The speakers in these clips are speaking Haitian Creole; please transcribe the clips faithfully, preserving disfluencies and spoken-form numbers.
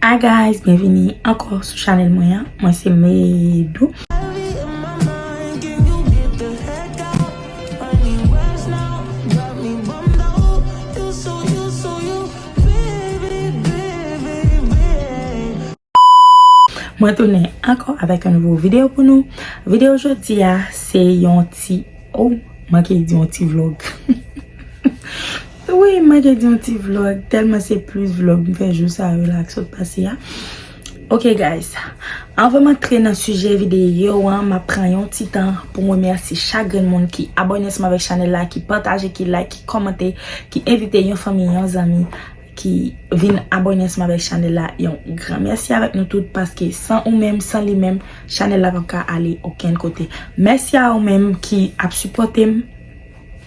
Hi guys, byenvini ankò sou chanèl mwen an. Mwen se Medou. Mwen tounen ankò avèk yon nouvo videyo pou nou. Videyo jodi a, se yon ti, oh, manke di yon ti vlog. Wi, manke di yon ti vlog, tèlman se plis vlog m fè jou sa yo la k sot pase a. Ok guys, anvan m antre nan sijè videyo an, m ap pran yon ti tan pou m remèsye chak grenn moun ki abòne ansanm avèk chanèl la, ki pataje, ki like, ki kòmante, ki envite yon fanmi, yon zanmi ki vin abòne ansanm avèk chanèl la. Yon gran mèsi avèk nou tout, paske san ou menm, san li menm, chanèl la p ap ka ale okenn kote. Mèsi a ou menm ki ap sipòte m,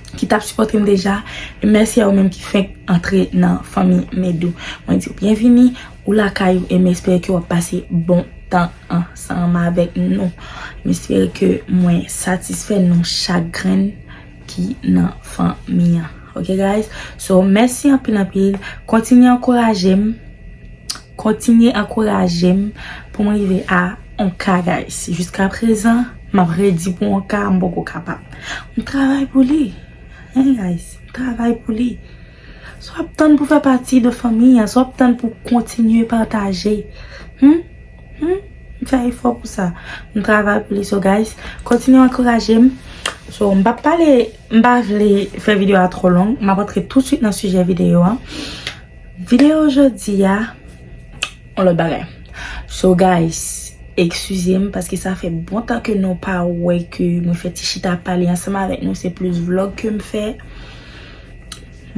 ki t ap sipòte m deja, e mèsi a ou menm ki fenk antre nan fanmi Medou. Mwen di w byenvini, ou lakay ou, e m espere ke w ap pase bon tan ansanm avèk nou. M espere ke mwen satisfè nou chak grenn ki nan fanmi an. Ok guys? So, mèsi anpil anpil. Kontinye ankouraje m. Kontinye ankouraje m pou m rive a yon K guys. Jiska prezan, m ap redi pou yon K, m poko kapab. M travay pou li. Hein guys? M travay pou li. So w ap tann pou fè pati de fanmi an, so w ap tann pou kontinye pataje. Hmm? Hmm? M fè efò pou sa. M travay pou li. So guys, kontinye ankouraje m. So, m p ap pale, m pa vle fè videyo a twò long. M ap antre toutswit nan sijè videyo a. Videyo jodi a, yon lòt bagay. So guys, eskize m paske sa fè bon tan ke nou pa wè ke mwen fè ti chita pale ansanm avèk nou. Se plis vlog ke m fè.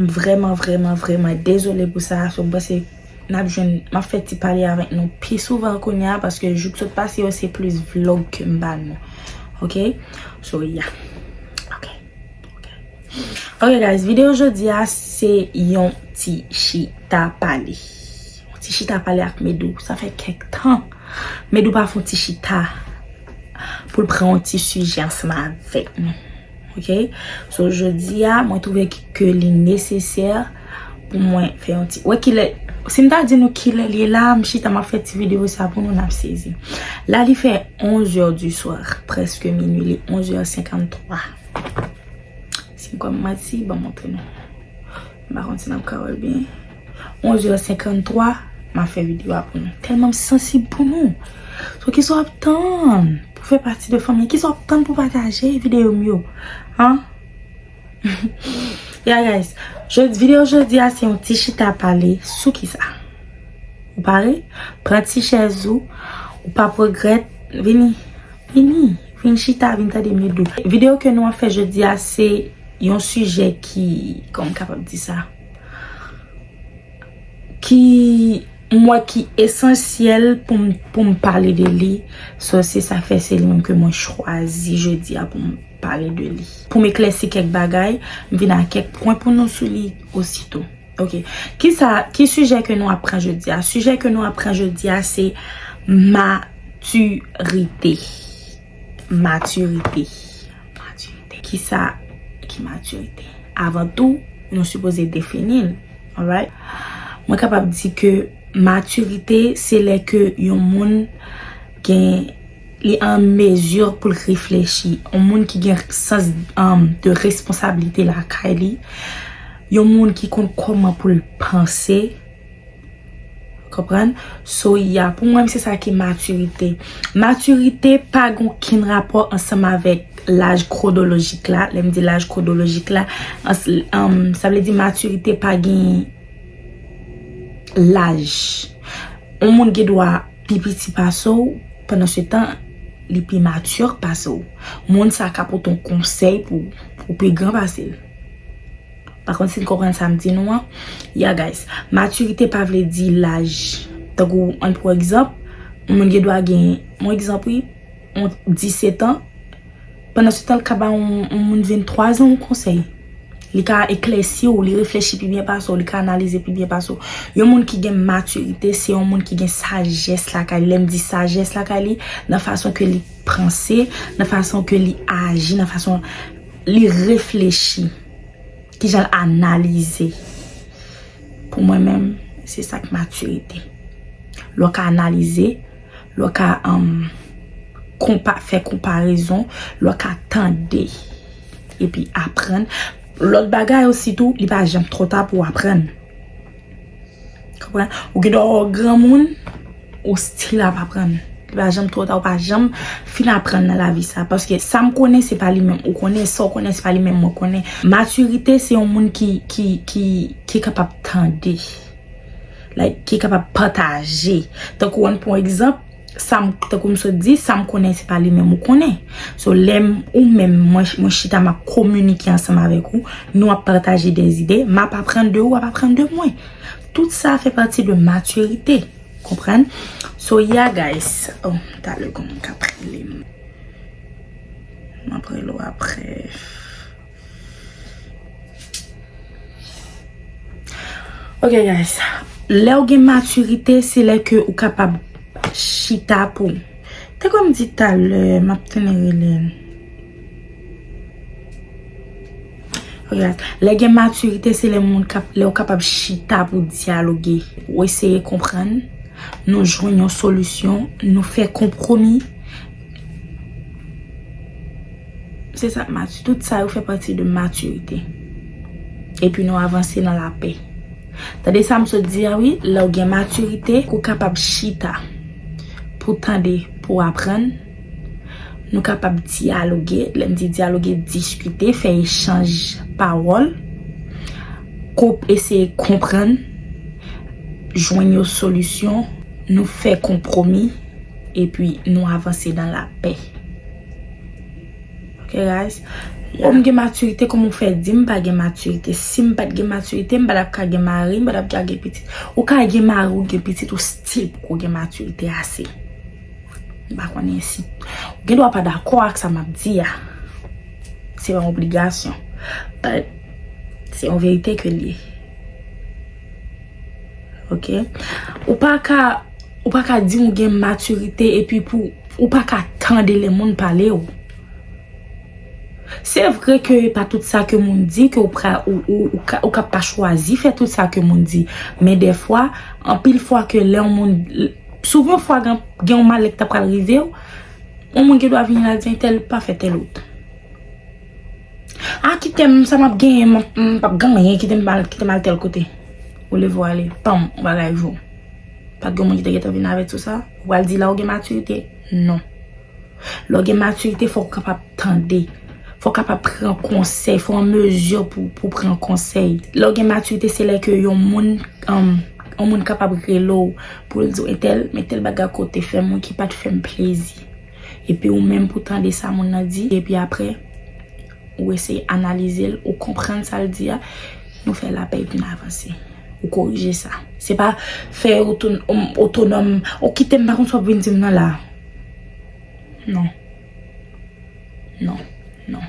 M vrèman, vrèman, vrèman dezole pou sa. So, m panse n ap jwenn, m ap fè ti pale avèk nou pi souvan kounye a, paske jou k sot pase yo, se plis vlog ke m ba nou. Ok? So, yeah. Ok. Ok. Ok, guys, videyo jodi a, se yon ti chita pale. Yon ti chita pale ak Medou. Sa fè kèk tan Medou pa fè yon ti chita pou l pran yon ti sijè ansanm avèk nou. Ok? So, jodi a, mwen twouve ke, ke li nesesè pou mwen fè yon ti, wè kilè, si m ta di nou kilè l ye la, m chita, m ap fè ti videyo sa pou nou, n ap sezi. La, li fè onz è di swa, prèske minui, li onz è senkanntwa. Si m kòm manti, ban m montre nou. M pa konn si n ap ka wè l byen. Onz è senkanntwa, m ap fè videyo a pou nou. Tèlman m sansib pou nou. So, kisa w ap tann pou fè pati de fanmi an? Kisa w ap tann pou pataje videyo m yo? An? Yeah, guys. Jodi, videyo jodi a, se yon ti chita pale sou kisa? Ou pare? Pran ti chèz ou. Ou p ap regrèt. Vini. Vini. Vin chita, vin tande Medou. Videyo ke nou ap fè jodi a, se yon sijè ki, kòman m kapab di sa? Ki m wè ki esansyèl pou m, pou m pale de li. So, se sa k fè se li menm ke mwen chwazi jodi a pou m pale de li. Pou m eklèsi kèk bagay, m vin ak kèk pwen pou nou sou li osito. Ok. Kisa, ki sijè ke nou ap pran jodi a? Sijè ke nou ap pran jodi a, se matirite. Matirite. Matirite. Kisa ki matirite? Avan tou, nou sipoze defini l. Alright? Mwen kapab di ke matirite, se lè ke yon moun gen, li an mezi pou l reflechi. Yon moun ki gen sans, um, de responsablite lakay li. Yon moun ki konn kòman pou l panse. Konprann? So, yeah, pou mwen, se sa ki matirite. Matirite pa gen okenn rapò ansanm avèk laj kwonolojik la. Lè m di laj kwonolojik la, ans-, um, sa vle di matirite pa gen laj. Yon moun gen dwa pi piti pase w, pandan se tan, li pi mati pase w. Moun sa ka pote yon konsèy pou, pou pi gran pase l. Pa konn si n konprann sa m di nou an. Yeah, guys. Matirite pa vle di laj. Tankou, ann pran egzanp, yon moun gen dwa gen, yon egzanp, wi, yon disèt an, pandan se tan, l ka ba yon, yon moun venntwa zan yon konsèy. Li ka eklèsi w, li reflechi pi byen pase w, li ka analize pi byen pase w. Yon moun ki gen matirite, se yon moun ki gen sajès lakay li. Lè m di sajès lakay li, nan fason ke li panse, nan fason ke li aji, nan fason li reflechi, kijan l analize. Pou mwen menm, se sa k matirite. lè w ka analize, lè w ka, um, konpa, fè konparezon, lè w ka tande, epi aprann. Lòt bagay osi tou, li pa janm twò ta pou w aprann. Konprann? Ou gen dwa wè w granmoun, ou still ap aprann. Li pa janm twò ta, ou pa janm fin aprann nan lavi sa. Paske sa m konnen, se pa li menm ou konnen. Sa w konnen, se pa li menm mwen konnen. Matirite, se yon moun ki, ki, ki, ki kapab tande. Like, ki kapab pataje. Tankou, ann pran egzanp, sa m, tankou m sot di, sa m konnen, se pa li menm ou konnen. So, lè m, ou menm, mwen, mwen chita, m ap kominike ansanm avèk ou, nou ap pataje de zide, m ap aprann de ou, w ap aprann de mwen. Tout sa fè pati de matirite. Konprann? So, yeah, guys. Oh, talè gon moun k ap rele m. M ap rele w apre. Ok, guys. Lè w gen matirite, se lè ke ou kapab chita pou. Te kòm di talè, m ap tounen rele l. Ok, guys. Lè gen matirite, se lè moun kap, lè w kapab chita pou dyaloge, ou eseye konprann, nou jwenn yon solisyon, nou fè konpwomi. Se sa, mati-, tout sa yo fè pati de matirite. Epi nou avanse nan lapè. Tande sa m sot di a wi, lè w gen matirite, ou kapab chita pou tande, pou aprann. Nou kapab dyaloge, lè m di dyaloge, diskite, fè echanj pawòl, ko-, eseye konprann, jwenn yon solisyon, nou fè konpwomi, epi nou avanse nan lapè. Ok, guys? Yeah. Ou m gen matirite, kòman w fè di m pa gen matirite? Si m pa t gen matirite, m pa t ap ka gen mari, m pa t ap ka gen pitit. Ou ka gen mari, ou gen pitit, ou still poko gen matirite ase. M pa konnen si ou gen dwa pa dakò ak sa m ap di a. Se pa yon obligasyon. But se yon verite ke l ye. Ok? Ou pa ka, ou pa ka di ou gen matirite epi pou ou pa ka tande lè moun pale w. Se vre ke e pa tout sa ke moun di ke ou pra-, ou, ou, ou ka, ou ka pa chwazi fè tout sa ke moun di. Men dèfwa, anpil fwa ke lè yon moun, souvan fwa gen, gen yon malè k ta pral rive w, yon moun gen dwa vini la di entèl pa fè tèl wout. A, kite m, sa m ap genyen, m ap, m p ap gen anyen, kite m al, kite m al tèl kote. Ou leve w ale, panm, yon bagay jou. Pa t gen moun ki te gentan vin avèti w sa? Ou pral di la ou gen matirite? Non. Lè w gen matirite, fò w kapab tande. Fò w kapab pran konsèy, fò w an mezi pou, pou pran konsèy. Lè w gen matirite, se lè ke yon moun, um, yon moun kapab rele w pou l di w, entèl, men tèl bagay ke w te fè m wi ki pa t fè m plezi. Epi ou menm pou tande sa moun nan di, epi apre, ou eseye analize l, ou konprann sa l di a, nou fè lapè epi n avanse. Ou korije sa. Se pa fè oto-, otonòm, ou kite m pa konn sa w ap vin di m nan la. Non. Non. Non.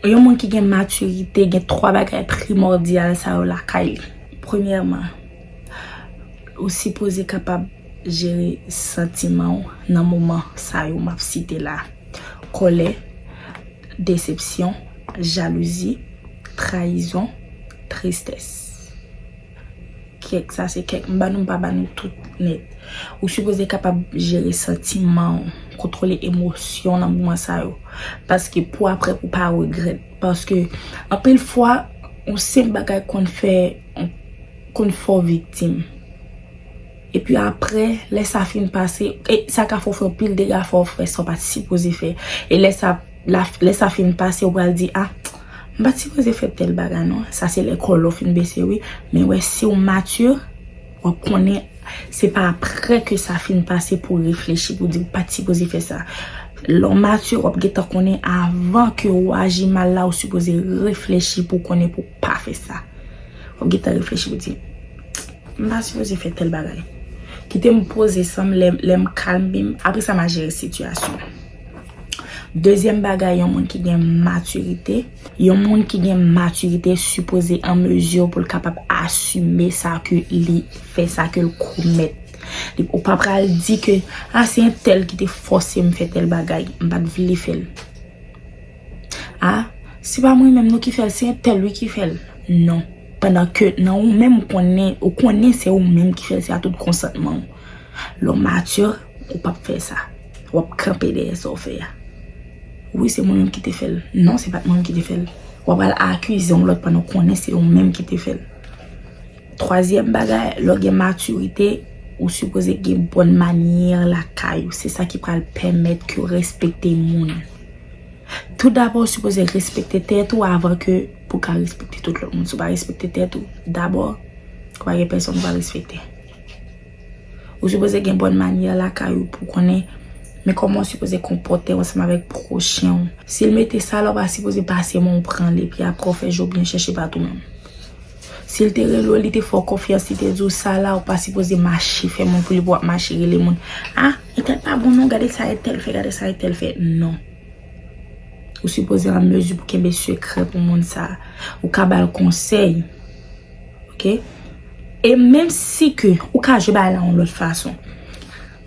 Yon moun ki gen matirite, gen twa bagay primòdyal sa yo lakay li. Premyèman, ou sipoze kapab jere santiman w nan moman sa yo m ap site la. Kòlè, desepsyon, jalouzi, trayizon, tristès. Kèk, sa se kèk. M ba nou, m pa ba nou tout nèt. Ou sipoze kapab jere santiman w, kontwole emosyon nan moman sa yo. Paske pou apre, pou pa regrèt. Paske anpil fwa, yon senp bagay konn fè, konn fè w viktim. Epi apre, lè sa fin pase, e sa ka fè w fè anpil dega, fè w fè sa w pa t sipoze fè. E lè sa, la, lè sa fin pase, ou pral di, a, m pa t sipoze fè tèl bagay non. Sa se lè kòlè w fin bese wi. Men wè, si w mati, w ap konnen se pa apre ke sa fin pase pou w reflechi, pou w di w pa t sipoze fè sa. Lè w mati, w ap gentan konnen avan ke w aji mal la, ou sipoze reflechi pou w konnen pou w pa fè sa. W ap gentan reflechi pou w di, m pa sipoze fè tèl bagay. Kite m poze san m, lè, lè m kalme m, apre sa m a jere sitiyasyon. Dezyèm bagay, yon moun ki gen matirite. Yon moun ki gen matirite sipoze an mezi pou l kapab asime sa ke li fè, sa ke l komèt. Li, ou pa pral di ke, a, se entèl ki te fòse m fè tèl bagay, m pa t vle fè l. A, se pa mwen menm non ki fè l, se entèl wi ki fè l. Non. Pandan ke nan ou menm ou konnen, ou konnen se ou menm ki fè l, se a tout konsantman w. Lè w matye, ou p ap fè sa. W ap kanpe dèyè sa w fè a. Wi, se moun ki te fè l. Non, se pa t moun ki te fè l. W ap al akize yon lòt pandan w konnen se ou menm ki te fè l. Twazyèm bagay, lè w gen matirite, ou sipoze gen bòn manyè lakay ou. Se sa ki pral pèmèt ke w respekte moun. Tou dabò, ou sipoze respekte tèt ou avan ke pou w ka respekte tout lòt moun. Si w pa respekte tèt ou dabò, ou pa gen pèsonn ou va respekte. Ou sipoze gen bòn manyè lakay ou pou w konnen men kòman w sipoze konpòte w ansanm avèk pwochen w. Si l mete sa la, w pa sipoze pase men w pran l epi apre w fè je w byen chèche bat ou menm. Si l te rele w, li te fè w konfyans, li te di w sa la, ou pa sipoze mache fè moun pou li pou w ap mache rele moun. A, entèl pa bon non, gade sa entèl fè, gade sa entèl fè. Non. Ou sipoze an mezi pou kenbe sekrè pou moun sa. Ou ka ba l konsèy. Oke? E menm si ke ou ka jwe bagay la yon lòt fason.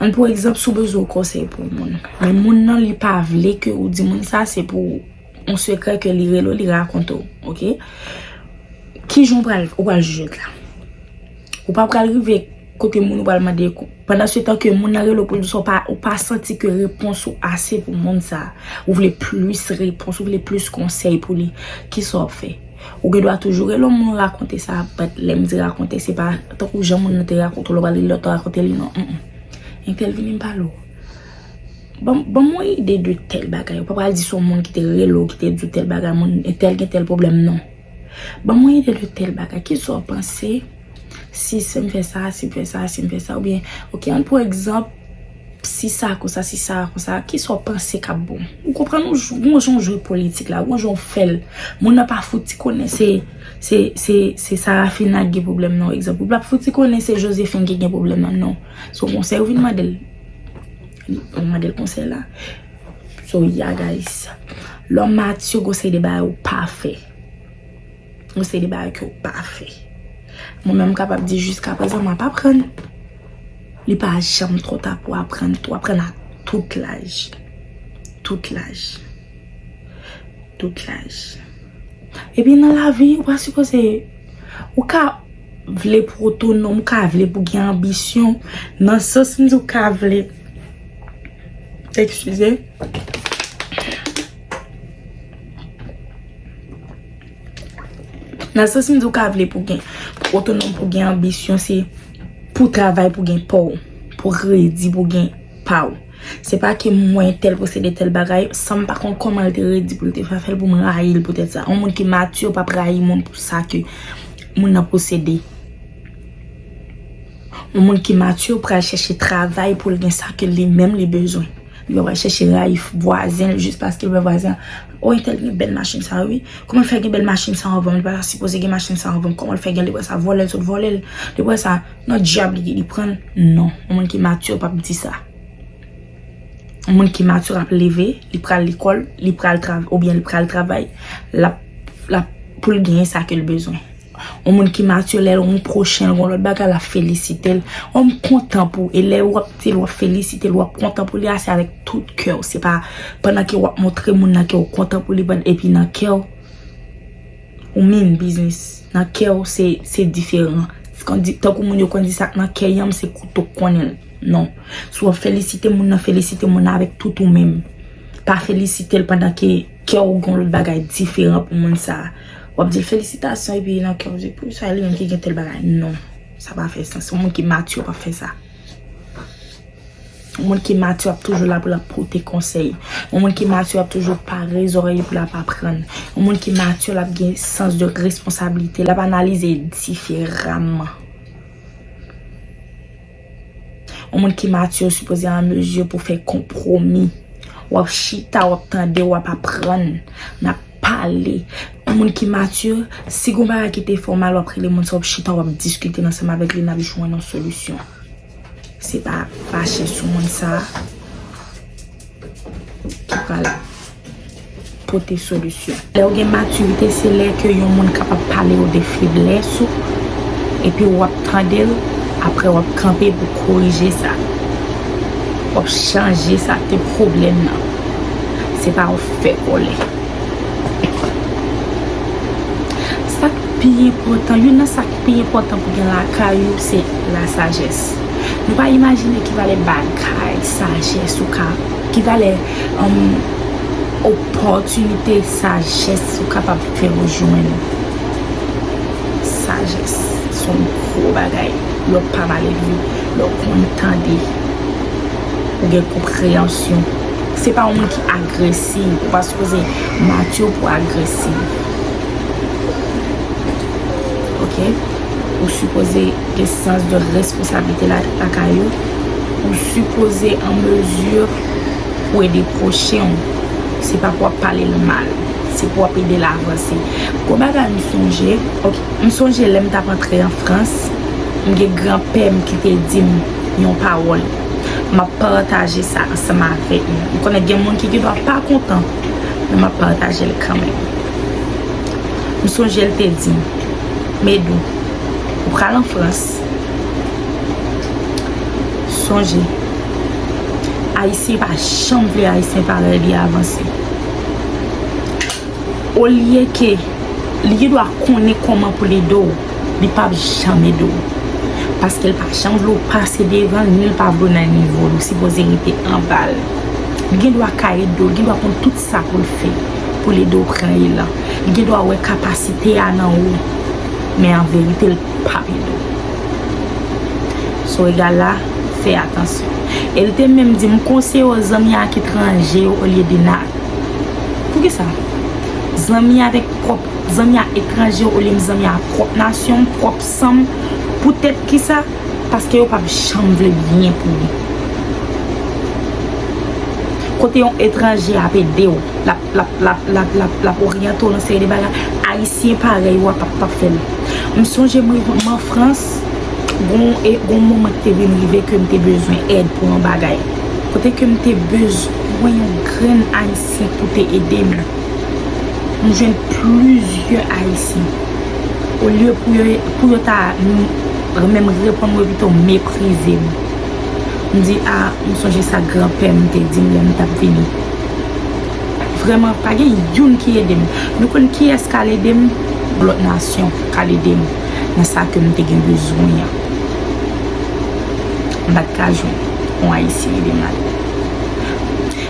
Ann pou egzanp, si w bezwen yon konsèy pou yon moun. Men moun nan li pa vle ke ou di moun sa, se pou yon sekrè ke li rele w, li rakonte w. Oke? Kijan w pral, ou pral jije l la? Ou pa pral rive kote moun ou pral mande kou. Pandan se tan ke moun nan rele w pou l di w sa, ou pa, ou pa santi ke repons ou ase pou moun sa. Ou vle plis repons, ou vle plis konsèy pou li. Kisa w ap fè? Ou gen dwa toujou rele yon moun rakonte sa, but lè m di rakonte, se pa tankou jan moun nan te rakonte w, lè w pral rele lòt rakonte li, non. Mm, mm. Entèl vini m pale w. Ban, ban m yon ide de tèl bagay. Ou pa pral di se yon moun ki te rele w, ki te di w tèl bagay, moun, entèl gen tèl pwoblèm, non. Ban m yon ide de tèl bagay. Kisa w panse si, si m fè sa, si m fè sa, si m fè sa? Oubyen, oke, ann pou egzanp, si sa konsa, si sa konsa, kisa w panse k ap bon? Ou konprann? Ou j-, ou jan w jwe politik la, ou jan w fè l. Moun nan pa fouti konnen se, se, se, se Sarafina ki gen pwoblèm nan, egzanp. Ou pa fouti konnen se Josephine ki gen pwoblèm nan, non. Se yon konsèy ou vin mande l. Ou mande l konsèy la. So, yeah, guys. Lè w matye, gon seri de bagay ou pa fè. Yon seri de bagay ke w pa fè. Mwen menm, m kapab di jiskaprezan, m ap aprann. Li pa janm twò ta pou aprann. Ou aprann a tout laj. Tout laj. Tout laj. Epi nan lavi, ou pa sipoze, ou ka vle pou w otonòm, ou ka vle pou w gen anbisyon. Nan sans m di ou ka vle, eskize. Nan sans m di ou ka vle pou gen, pou otonòm, pou gen anbisyon, se pou travay pou gen pa w, pou redi pou gen pa w. Se pa ke mwen tèl posede tèl bagay, san m pa konn kòman l te redi pou l te fè fè l pou m rayi l poutèt sa. Yon moun ki matye p ap rayi moun pou sa ke moun nan posede. Yon moun ki matye pral chèche travay pou l gen sa ke li menm li bezwen. Li pa pral chèche rayi vwazen l jis paske l wè vwazen an, o, entèl gen bèl machin sa wi. Kòman l fè gen bèl machin sa anvan m? Li pa ta sipoze gen machin sa anvan m. Kòman l fè gen l? Li wè sa vòlè l sot vòlè l. Li wè sa nan dyab li, li pran l. Non, yon moun ki matye p ap di sa. Yon moun ki matye ap leve, li pral lekòl, li pral trav-, oubyen li pral travay, l ap, l ap, pou l genyen sa ke l bezwen. Yon moun ki matye lè l wè yon pwochen l gon lòt bagay, l ap felisite l. O, m kontan pou ou. E lè w ap di l, w ap felisite l, w ap kontan pou li a, se avèk tout kè w. Se pa pandan ke w ap montre moun nan ke w kontan pou li, epi nan kè w, ou mean business. Nan kè w, se, se diferan. Tankou moun yo konn di sa k nan kè yanm, se kouto k konnen l. Non. Si w ap felisite moun nan, felisite moun nan avèk tout ou menm. Pa felisite l pandan ke kè w gen yon lòt bagay diferan pou moun sa a. W ap di l felisitasyon epi nan kè w di poukisa li menm ki gen tèl bagay. Non. Sa pa fè sans. Yon moun ki matye p ap fè sa. Yon moun ki matye ap toujou la pou l ap pote konsèy. Yon moun ki matye ap toujou pare zòrèy li pou l ap aprann. Yon moun ki matye l ap gen sans de responsablite, l ap analize diferaman. Yon moun ki matye sipoze an mezi pou fè konpwomi. W ap chita, w ap tande, w ap aprann, n ap pale. Yon moun ki matye, si gon bagay ki te fè w mal, w ap rele moun sa, w ap chita, w ap diskite ansanm avèk li, n ap jwenn yon solisyon. Se pa fache sou moun sa a ki pral pote solisyon. Lè w gen matirite, se lè ke yon moun kapab pale w de feblès ou, epi w ap tande l, apre w ap kanpe pou korije sa. W ap chanje sa k te pwoblèm nan. Se pa w fè kòlè. Sa k pi enpòtan, youn nan sa k pi enpòtan pou gen lakay ou, se lasajès. Ou pa imajine ki valè bagay, sajès ou ka, ki valè, um, opòtinite, sajès ou kapab fè ou jwenn. Sajès se yon gwo bagay. Lè w pa malelve, lè w konn tande, ou gen konpreyansyon. Se pa yon moun ki agresiv, ou pa sipoze mature pou agresiv. Ok? Ou sipoze gen sans de responsablite la, lakay ou. Ou sipoze an mezi pou ede pwochen w. Se pa pou w ap pale l mal. Se pou w ap ede l avanse. Gwo bagay m sonje, ok, m sonje lè m t ap antre an Frans, m gen granpè m ki te di m yon pawòl. M ap pataje sa ansanm avèk nou. M konnen gen moun ki gen dwa pa kontan, men m ap pataje l kanmenm. M sonje l te di m, Medou, ou pral an Frans. Sonje, Ayisyen pa janm vle Ayisyen parèy li avanse. Olye ke li gen dwa konnen kòman pou l ede w, li p ap janm ede w. Paske l pa janm vle w pase devan l, ni l pa vle w nan nivo l, ou sipoze rete anba l. Li gen dwa ka ede w, li gen dwa konn tout sa pou l fè, pou l ede w pran elan. Li gen dwa wè kapasite a nan ou, men an verite, l p ap ede w. So, egal la, fè atansyon. E l te menm di m konseye w zanmi ak etranje yo olye de na-, poukisa? Zanmi avèk pwòp, zanmi ak etranje yo olye m zanmi ak pwòp nasyon m, pwòp san m. Poutèt kisa? Paske yo p ap janm vle byen pou ou. Kote yon etranje ap ede w, l ap, l ap, l ap, l ap, l ap, l ap oryante w nan seri de bagay, Ayisyen parèy ou a p ap, p ap fè l. M sonje m rive m an Frans, gon, e, gon moman ki te vin rive ke m te bezwen èd pou yon bagay. Kote ke m te bezwen yon grenn Ayisyen pou te ede m. M jwenn plizyè Ayisyen. Olye pou yo, pou yo ta m-, menm reponn mwen, pito meprize m. M di, a, m sonje sa granpè m te di m lè m t ap vini. Vrèman, pa gen youn ki ede m. Nou konn kiyès k al ede m? Lòt nasyon k al ede m nan sa ke m te gen bezwen an. M pa t ka jwenn yon Ayisyen ede m la.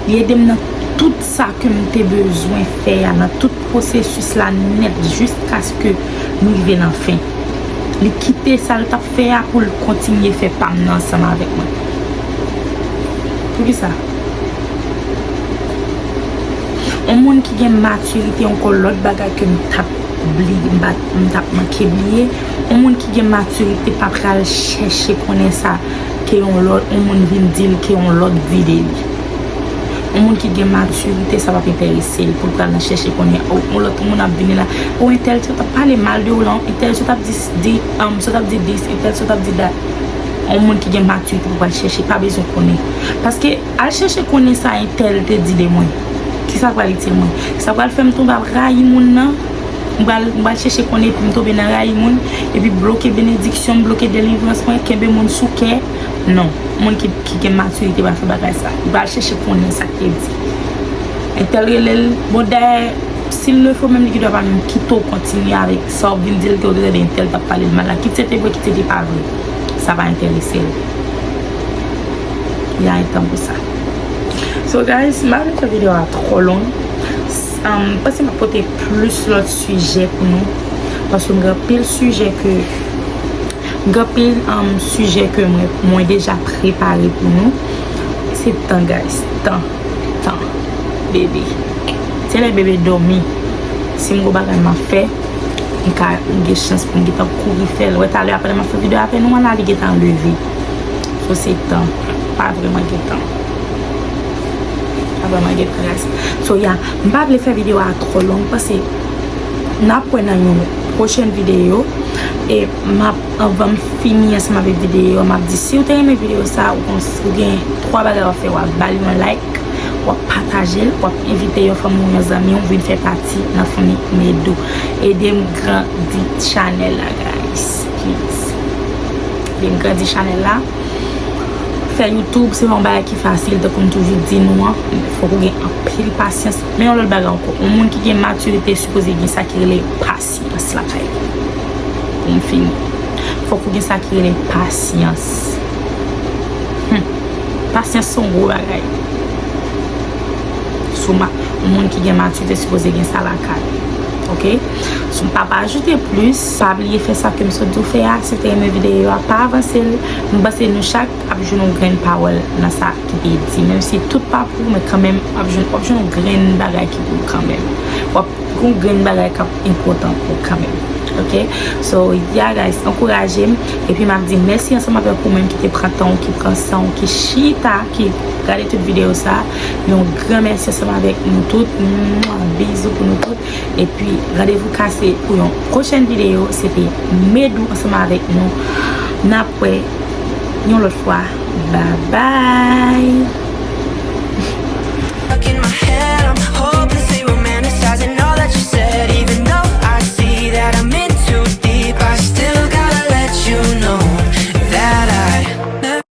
Li ede m nan tout sa ke m te bezwen fè a, nan tout pwosesis la nèt, jiskaske m rive nan fen. Li kite sa l t ap fè a pou l kontinye fè pa m nan ansanm avèk mwen. Poukisa? Yon moun ki gen matirite, yon lòt bagay ke m t ap bliye, m pa t, m t ap manke bliye. Yon moun ki gen matirite pa pral chèche konnen sa ke yon lòt, yon moun vin di l ke yon lòt vide li. Yon moun ki gen matirite, sa p ap enterese l pou l pral nan chèche konnen, o, yon lòt moun ap vini la, o, entèl sot ap pale mal de w la, entèl sot ap di, di, um, sot ap di dis, entèl sot ap di dat. Yon moun ki gen matirite pou pral chèche, pa bezwen konnen. Paske, al chèche konnen sa entèl te di de mwen. Kisa k pral itil mwen? Sa pral fè m tonbe ap rayi moun nan? M pral, m pral chèche konnen epi m tonbe nan rayi moun, epi bloke benediksyon m, bloke delivrans mwen, kenbe moun sou kè? Non. Moun ki, ki gen matirite pa fè bagay sa. Li pral chèche konnen sa k te di. Entèl rele l, bon, dayè, si l le fo menm, li gen dwa pa menm kite w kontinye avèk sa w vin di l ke w te tande entèl t ap pale l mal la. Kit se te vre, kit se te pa vre. Sa pa enterese l. Li a entan pou sa. So, guys, m pa vle fè videyo a twò long. S-, um, m panse m ap pote plis lòt sijè pou nou. Paske m gen anpil sijè ke, m gen anpil, um, sijè ke mwen, mwen deja prepare pou nou. Se tan, guys. Tan. Tan. Bebe. Se lè bebe dòmi. Si m gon bagay m ap fè, m ka, m gen chans pou m gentan kouri fè l. Wè, talè a pandan m ap fè videyo avè nou an la, li gentan leve. So, se tan. Pa vrèman gen tan. Pa vrèman gen tan, guys. So, yeah, m pa vle fè videyo a twò long, paske n ap wè nan yon pwochèn videyo. E m ap, anvan m fini ansanm avèk videyo a, m ap di, si w te renmen videyo sa, ou konn, ou gen twa bagay w ap fè, w ap ba l yon like, w ap pataje l, w ap envite yon fanmi w, yon zanmi w vin fè pati nan fanmi Medou. Ede m grandi chanèl la, guys, please. Ede m grandi chanèl la. Fè YouTube, se pa yon bagay ki fasil, tankou m toujou di nou an, fòk ou gen anpil pasyans. Men yon lòt bagay ankò, yon moun ki gen matirite sipoze gen sa ki rele pasyans lakay li. Pou m fini. Fòk ou gen sa ki rele pasyans. Pasyans se yon gwo bagay. Sou ma, yon moun ki gen matirite sipoze gen sa lakay. Ok? So, m p ap ajoute plis. Pa bliye fè sa ke m sot di w fè a. Si w te renmen videyo a, pa avanse l. M panse nou chak ap jwenn yon grenn pawòl nan sa ki te di. Menm si tout pa pou ou, men kanmenm, w ap jwenn, w ap jwenn yon grenn bagay ki pou ou kanmenm. W ap yon grenn bagay k ap enpòtan pou ou kanmenm. Ok? So, yeah, guys, ankouraje m. Epi m ap di mèsi ansanm avèk ou menm ki te pran tan w, ki pran san w, ki chita, ki gade tout videyo sa. Yon gran mèsi ansanm avèk nou tout. Mwa, bizou pou nou tout. Epi, randevou kase pou yon pwochèn videyo. Se te Medou ansanm avèk nou. N ap wè yon lòt fwa. Babay!